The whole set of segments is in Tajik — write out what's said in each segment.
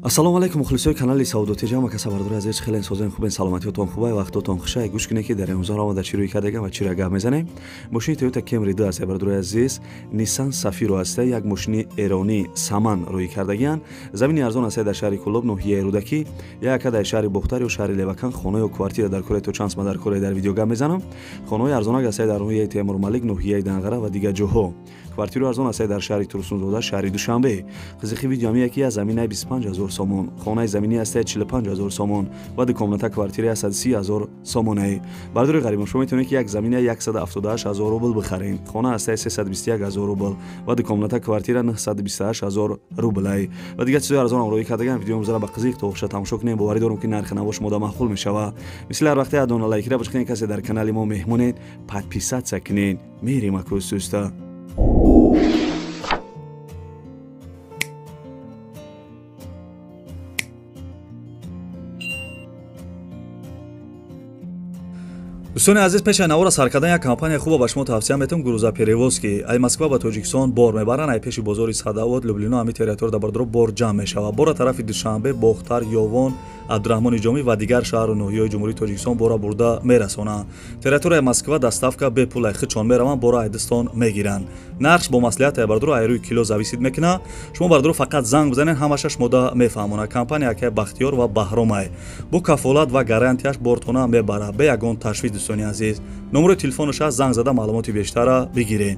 Ассалому алайкум мухлисои канали Савдо ТЖ. Ҳама каса бардори азиз, хеле созем, хубен, саломатиётон хубай, вақтотон хушай. Гӯш кунед, ки дар имрӯза мо дар чӣ рӯй кардагам ва чиро гап мезанем. Мошини Toyota Camry 2 аст, бардори азиз, Nissan Safiro аст, як мошини эронӣ саман рӯй кардагиян. Замини арзон аст дар шаҳри Кӯлоб, ноҳияи Рӯдакӣ, яка дар шаҳри Бохтар ё шаҳри Левакан хона ё квартира дар кораи то чанд сма дар кораи дар видео гап мезанам. Хонаҳои арзонак аст дар ноҳияи Темурмалик, ноҳияи Данғара ва дигар ҷоҳо. Квартираи арзон аст дар шаҳри Турсунзода, шаҳри Душанбе. Қизиқи видео ҳам яке аз заминаи 25 0 сомон, хонаи заминӣ аст 45 0 сомон ва ду комната квартираи 130 0 сомонае. Бардори ғарибон, шумо метавонед, ки як замина 178 0 рубл бихаред, хона аст 321 0 рубл ва ду комната квартира 928 0 рублай ва дигар чизои арзон ҳам рӯй кардагам. Видео мзара ба қизиқ то охиша тамошо кунем. Боварӣ дорам, ки нархи наво шумода маъқул мешава. Мисли ҳар вақте адона лайкира бишкунед, касе дар канали мо меҳмонед, подписаться кунед. Мерем акӯстуста. Дӯстони азиз, пеши навора сар кардан як компания хуба ба шумо тавсия метавам: грузоперевозки. Ай Москва ба Тоҷикистон бор мебаранд. Ай пеши бозори Садовод, Люблино, ҳами территория дар бардоро бор ҷамъ мешавад. Бора тарафи Душанбе, Бохтар, Ёвон, Абдураҳмони Ҷомӣ ва дигар шаҳру ноҳияҳои Ҷумҳурии Тоҷикистон бора бурда мерасонанд. Территорияи Москва доставка бепул, ай хичон мераванд, бора айдистон мегиранд. Нархш бо маслиҳат ай бардоро, ай рӯи кило зависит мекунад. Шумо бардоро фақат занг бизанед, ҳамаша шумода мефаҳмонад. Компания акай Бахтиёр ва Баҳромай бо кафолат ва гарантияш бортона мебарад бе ягон ташвиш. Дӯстони азиз, номерои телефонаш аст, занг зада маълумоти бештара бигиред.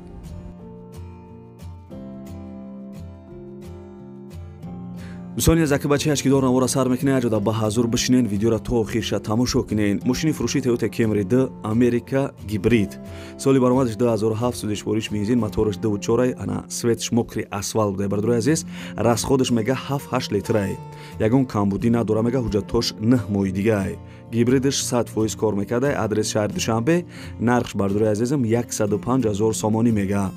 Дӯстони азиз, аки бачаи ашкидор навора сар мекунед, аҷода ба ҳазур бишинен, видеоро то охирша тамошо кунед. Мошини фурӯши Toyota Camry 2 Америка гибрид, соли баромадаш 2007, сӯзишвориш бензин, мотораш 2.4, ана светш мокрый асфалт буда. Бардори азиз, расходаш мега 7-8 литрай, ягон камбудӣ надора мега, ҳуҷҷатош 9 моҳи дигай, гибридаш 100% кор мекарда. Адрес шаҳри Душанбе, нархш, бардори азизам, 105 0 сомонӣ мега.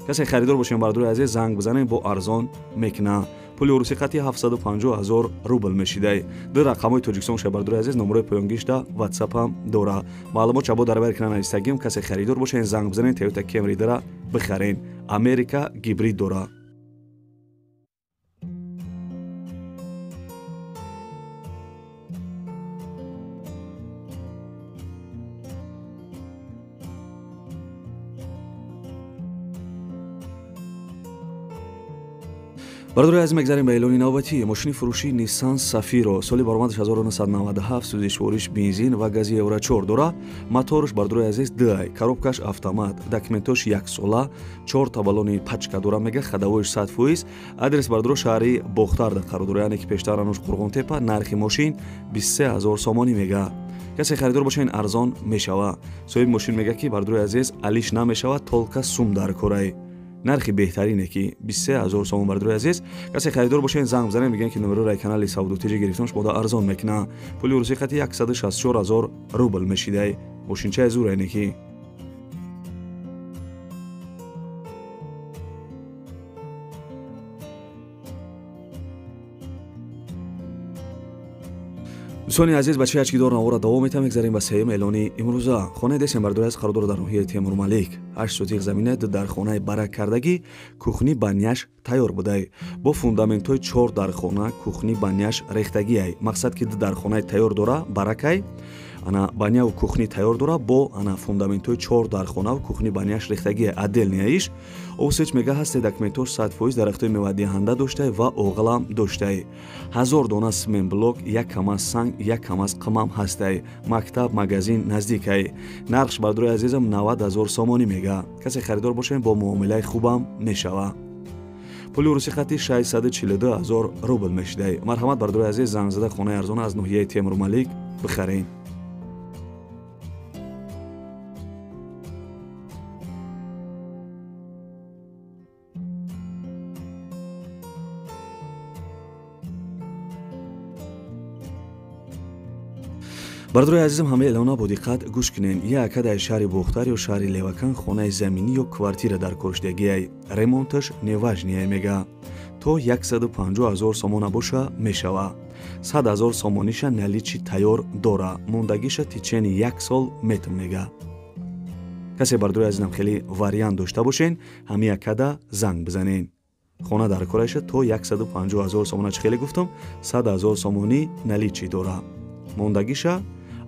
Касе харидор бошем, бардори азиз, занг бизанем, бо арзон мекуна. Пули урусӣ қати 750 0 рубл мешидай. Ду рақамҳои Тоҷикистон ша, бардори азиз, номерои поёнгишта ватсапам дора. Маълумот чабо дар бар экран навистагим. Касе харидор бошен, занг бизанен, Toyota Camry дара бихарен, Америка гибрид дора. Бародари азиз, мегзарем ба эълони навбатӣ. Мошини фурӯши Nissan Safiro, соли баромадаш 1997, сӯзишвориш бензин ва гази Евро 4 дора. Моторш, бародари азиз, 2, коробкаш автомат, документош яксола, чор баллони пачка дора мега, ходовойш 100%. Адрес, бародаро, шаҳри Бохтар қарор дора, яъне ки пештар ануш Қурғонтепа. Нархи мошин 23 0 сомонӣ мега. Касе харидор бошен, арзон мешава. Соҳиби мошин мега, ки, бародари азиз, алиш намешава, только сум дар корай. Нархи беҳтарине ки 23 0 сомон. Бардори азиз, касе харидор бошен, занг бизанед. Мегӯянд, ки номерои канали Савдо ТЖ гирифтон, шумода арзон мекуна. Пули урусӣ қати 164 0 рубл мешидай. Мошинчаи зурене ки. Дӯстони азиз, бачаи ачкидор навора давом метавам. Мегзарем ба сеюм эълони имрӯза. Хонаи десем, бардори аз қарор дорад дар ноҳияи Темурмалик, 8 сотих замина, дар хонаи барак кардагӣ, кухни баняш тайёр будай, бо фундаментҳои чор дар хона, кухни баняш рехтагиай. Мақсад ки ду дар хонаи тайёр дора, баракай, ана баняву кухни тайёр дора, бо ана фундаментҳои чор дар хонаву кухни баняш рехтагиай, отдельныйаиш. Овсеч мега ҳасте, документош 100%, дарахтои мевадиҳанда доштай ва оғилам доштай. 1000 дона цементблок, як камаз санг, як камаз қимам ҳастай. Мактаб, магазин наздикай. Нархш, бардорои азизам, 90 0 сомонӣ мега. Касе харидор бошем, бо муомилаи хубам мешава. Пули урусӣ хати 642 0 рубл мешидай. Марҳамат, бардорои азиз, занг зада хонаи арзона аз ноҳияи Темурмалик бихаред. Бародарои азизам, ҳамаи эълона бо диққат гӯш кунед. Яка дар шаҳри Бохтар ё шаҳри Левакан хонаи заминӣ ё квартира дар коршидагиай, ремонташ неважный мега, то 150 0 сомона боша мешава. 100 0 сомониша наличный тайёр дора, мондагиша течение як сол метм мега. Касе, бародарои азизам, хеле вариант дошта бошен, ҳамаи якада занг бизанед. Хона дар кораша то 150 000 сомона чӣ хеле гуфтам, 100 000 сомонӣ наличӣ дора. Мондагиша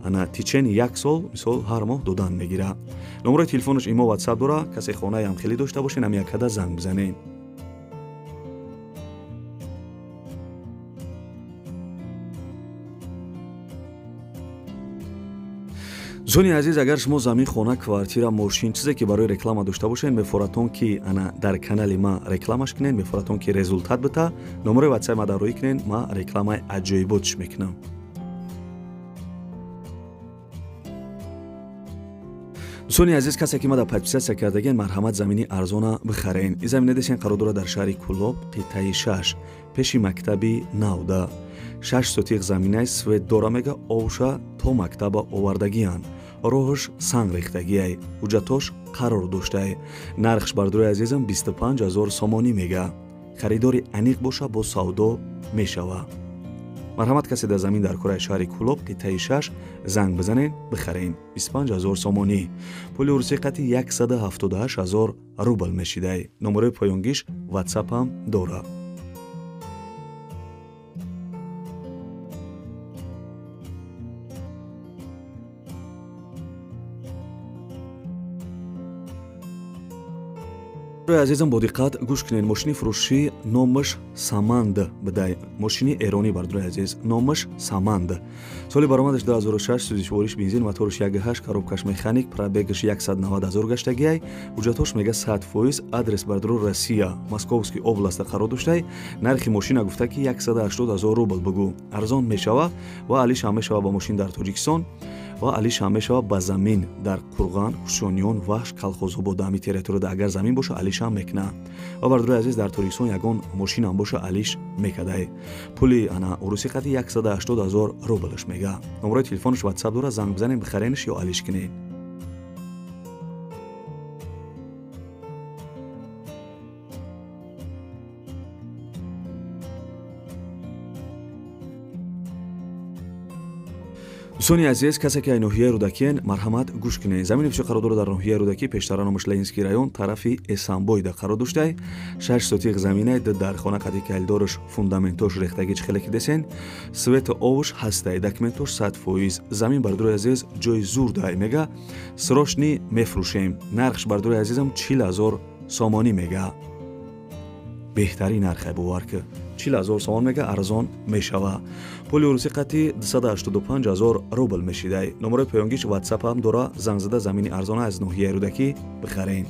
ана течени як сол мисол ҳар моҳ додан мегира. Номерои телефонаш имо WhatsApp дора, касе хонаям хеле дошта бошен, ҳам якада занг бизанед. Зони азиз, агар шумо замин, хона, квартира, мошин, чизе ки барои реклама дошта бошед, мефоратон ки ана дар канали ма рекламаш кунед, мефоратон ки результат бита, номерои WhatsApp ма дароӣ кунед, ма рекламаи аҷоиботш мекунам. Дӯстони азиз, касе ки ма дар подписатсия кардаген, марҳамат замини арзона бихарен. Ин замина десен қарор дорад дар шаҳри Кӯлоб, қитъаи 6, пеши мактаби Навда. 6 сотиқ заминаи свет дора мега, овша то мактаба овардагиянд. Роҳш санг рехтагиай, ҳуҷҷатош қарор доштай. Нархш бардорои азизам 25 000 сомонӣ мега. Харидори аниқ боша, бо савдо мешава. Марҳамат, касе дар замин дар кораи шаҳри Кӯлоб, қитъаи 6, занг бизанед, бихарен. 25 000 сомонӣ. Пули урусӣ қати 178 000 рубл мешидай. Номерои поёнгиш WhatsApp ҳам дора. Азизам, бо диққат гӯш кунед. Мошини фурӯшӣ номаш Саманд бидай. Мошини эронӣ, бардорои азиз, номаш Саманд. Соли баромадаш 2006, сӯзишвориш бензин, моторш 1.8, коробкаш механик, пробегаш 190 000 гаштагиай. Ҳуҷҷатош мега 100%. Адрес бардоро Россия, Московский областа қарор доштай. Нархи мошина гуфта ки 180 000 рубл бугӯ. Арзон мешава ва алиш ҳам мешава ба мошин дар Тоҷикистон ва алиш ҳам мешава ба замин дар Қурған, Хушониён, Вахш, Калхозобод, ҳами территорияда агар замин боша алиш ҳам мекуна. Ва бардорои азиз, дар Тоҷикистон ягон мошин ҳам боша алиш мекадай. Пули ана урусӣ қати 180 000 рублш мега. Номерои телефонаш WhatsApp дора, занг бизанед, бихаренш ё алиш кунед. Дӯстони азиз, касе ки ай ноҳияи Рӯдакиен, марҳамат гӯш кунед. Замини пеши қарор дорад дар ноҳияи Рӯдакӣ, пештара номаш Ленинский район, тарафи Эсамбойда қарор доштай. 6 сотиқ заминай, ду дар хона қади калидораш, фундаментош рехтагӣ чӣ хеле ки десен, свету овш ҳастай, документош 100%. Замин бардорои азиз ҷои зурдай мега, срочни мефурӯшем. Нархш бардорои азизам 40 000 сомонӣ мега. Беҳтарин нархе, бовар ки 40 000 сомон мега, арзон мешава. Пули урусӣ қати 285 000 рубл мешидай. Номерои поёнгиш WhatsApp ҳам дора, занг зада замини арзона аз ноҳияи Рӯдакӣ бихарен.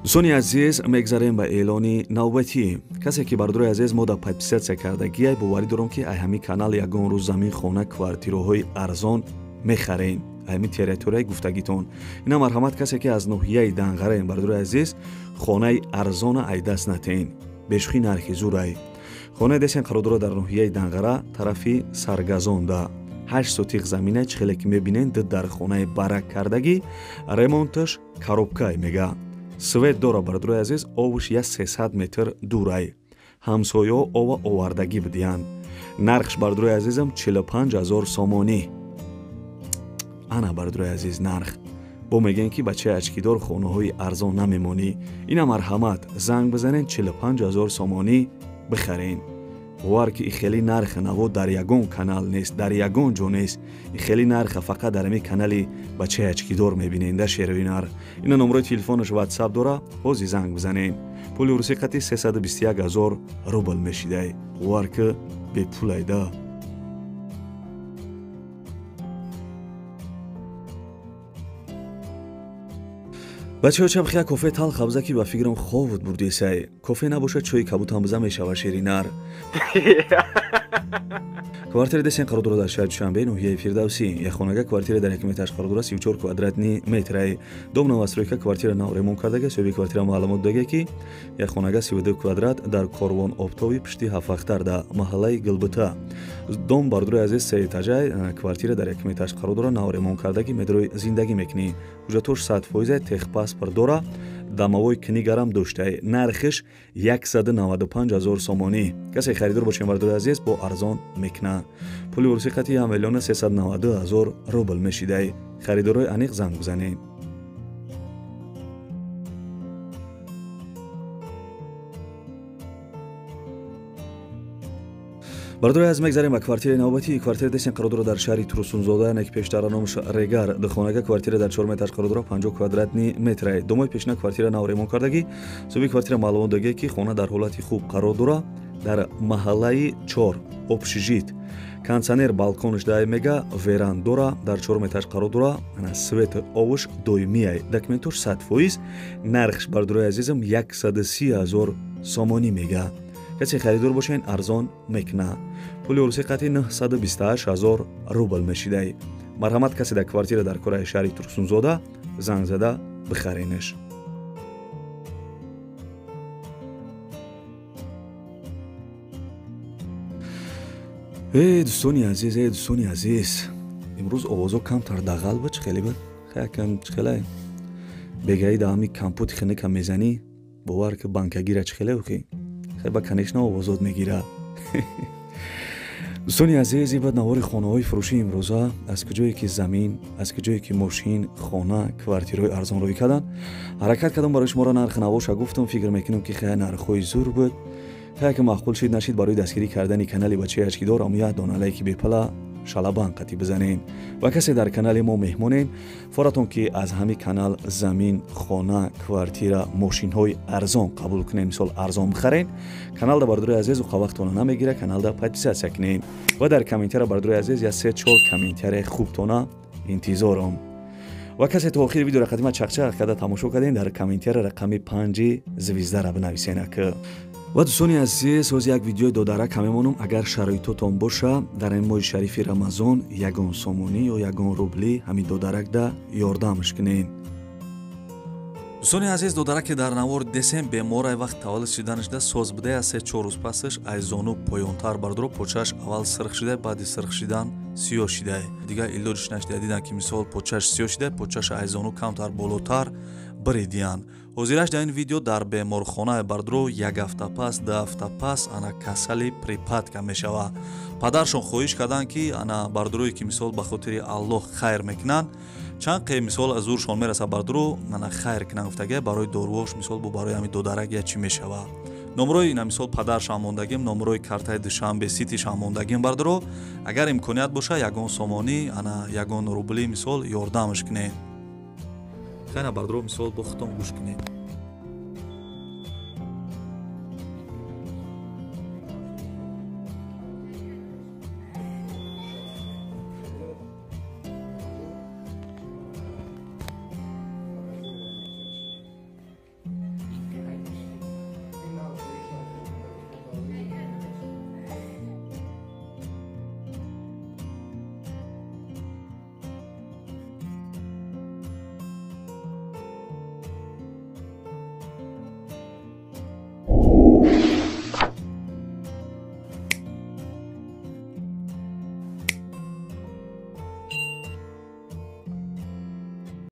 Дӯстони азиз, мегзарем ба эълони навбатӣ. Касе ки бардорои азиз мо дар подписатсия кардагиай, боварӣ дорам ки ай ҳамин канал ягон рӯз замин, хона, квартираҳои арзон мехарен. Ай ҳамин территорияи гуфтагитон. Ина марҳамат, касе ки аз ноҳияи Данғараем, бардорои азиз, хонаи арзона ай даст натен. Бешухӣ нархи зурай. Хонаи десен қарор дорад дар ноҳияи Данғара, тарафи Саргазонда. 8 сотиқ замина чӣ хеле ки мебинен, ду дар хонаи барак кардагӣ, ремонташ коробкай мега. Свет дора, бардорои азиз, овш 300 метр дурай. Ҳамсоё ова овардагӣ бидиҳанд. Нархш бардорои азизам 45 000 сомонӣ. Ана бардорои азиз нарх. Бо мегӯянд ки бачаи ачкидор хонаҳои арзон намемонӣ. Ина марҳамат, занг бизанед, 45 000 сомонӣ бихарен. Бовар ки хеле нарх наво дар ягон канал нест, дар ягон ҷо нест. Хеле нарха фақат дар ҳамин канали бачаи ачкидор мебинед, да шерои нар. Ина номерои телефонаш WhatsApp дора, ҳозир занг бизанед. Пули урусӣ қати 321 000 рубл мешидай. Бовар ки бепулайда. Бачаҳо, чабхия кофе талх абза ки ба фикрам ховут бурдесай. Кофе набошад, чои кабутам биза мешава ширинар. Квартира десен қарор дорад дар шаҳри Душанбе, ноҳияи Фирдавсӣ. Як хонага квартира дар як метраш қарор дорад 34 квадратни метрай. Дом новостройка, квартира нав ремонт кардага, соҳиби квартира маълумот додага ки як хонага 32 квадрат дар Корвон Обтоби пушти Ҳафахтар дар маҳаллаи Гилбита. Дом бардорои азиз се этажай, квартира дар як метраш қарор дорад, нав ремонт кардаги, медрои зиндагӣ мекунӣ. Ҳуҷҷатош 100%, техпаспорт дора, Домовой книгарам доштай. Нархиш 195 000 сомонӣ. Касе харидор бошем, бардори азиз, бо арзон мекуна. Пули урусӣ қати 1 миллион 392 000 рубл мешидай. Харидорои аниқ занг бизанед. Бардори аз мегзарем ба квартираи навбатӣ. Квартира десен қарор дорад дар шаҳри Турсунзода, яъне ки пештара номаш Регар. Духонага квартира дар 4 метр қарор дорад, 50 квадратни метр. Домои пешина квартира нав ремонт кардагӣ. Суби квартира маълумот дагӣ, ки хона дар ҳолати хуб қарор дорад, дар маҳаллаи 4 общежит. Кондиционер балконш дай мега, веранд дора, дар 4 метр қарор дора, ана свет овуш доимиай. Документош 100%, нархш бардорои азизам 130 000 сомонӣ мега. Касе харидор бошен, арзон мекуна. Пули урусӣ қати 928 000 рубл мешидай. Марҳамат, касе дар квартира дар кораи шаҳри Турсунзода занг зада бихаренеш. Эй дӯстони азиз, эй дӯстони азиз, имрӯз овозо камтар дағал буд, чӣ хеле буд? Хаякам чӣ хеле? Бегаи да ҳами компоти хиника мезанӣ, бовар ки банкагира чӣ хеле ухи? Ба конечно овозот мегирад. Дӯстони азиз, ин бад навори хонаҳои фурӯшии имрӯза, аз куҷое ки замин, аз куҷое ки мошин, хона, квартираҳои арзон рӯй карданд. Ҳаракат кардам барои шуморо нархи навоша гуфтам, фикр мекунам ки хеле нархҳои зур буд. Хеле ки маъқул шид нашид, барои дастгирӣ кардани канали бачаи ачкидор ам як дона лайки бепала шалабан қатӣ бизанед. Ва касе дар канали мо меҳмонед, форатон ки аз ҳамин канал замин, хона, квартира, мошинҳои арзон қабул кунед, мисол арзон бихаред, каналда бардорои азиз вақтона намегира, каналда подписаться кунед ва дар комментария бардорои азиз я 3-4 комментарияи хубтона интизорам. Ва касе то охири видеоро қадима чақчақ карда тамошо кардем, дар комментария рақами 5 звездара бинависен. Ва дӯстони азиз, ҳозир як видеои додарак мемонам. Агар шароитотон боша, дар ин моҳи шарифи Рамазон ягон сомонӣ ё ягон рубли ҳамин додаракда ёрдамш кунед. Дӯстони азиз, додараке дар навор десем беморай вақт таваллуд шиданашда соз будая, 3-4 рӯз пасаш аз зону поёнтар бардоро почааш аввал сирх шида, баъди сирх шидан сиёҳ шида. Дигар илоҷиш нашида, дидан ки мисол почааш сиёҳ шида, почааш аз зону камтар болотар биридиянд. Ҳозираш дар ин видео дар беморхонаи бардро як ҳафта пас, 2 ҳафта пас ана касали припадка мешавад. Падаршон хоҳиш карданд, ки ана бардорое ки мисол ба хотири Аллоҳ хайр мекунанд, чанд қе мисол аз зуршон мераса бардоро ана хайр кунанд гуфтага, барои доруош мисол бо барои ҳамин додарак я чӣ мешавад. Номрои ина мисол падаршам мондагим, номрои картаи Душанбе ситишам мондагим бардоро, агар имконият боша ягон сомонӣ ана ягон рубли мисол ёрдамш кунед. Хайна бардоро мисол бо худтон гӯш кунед.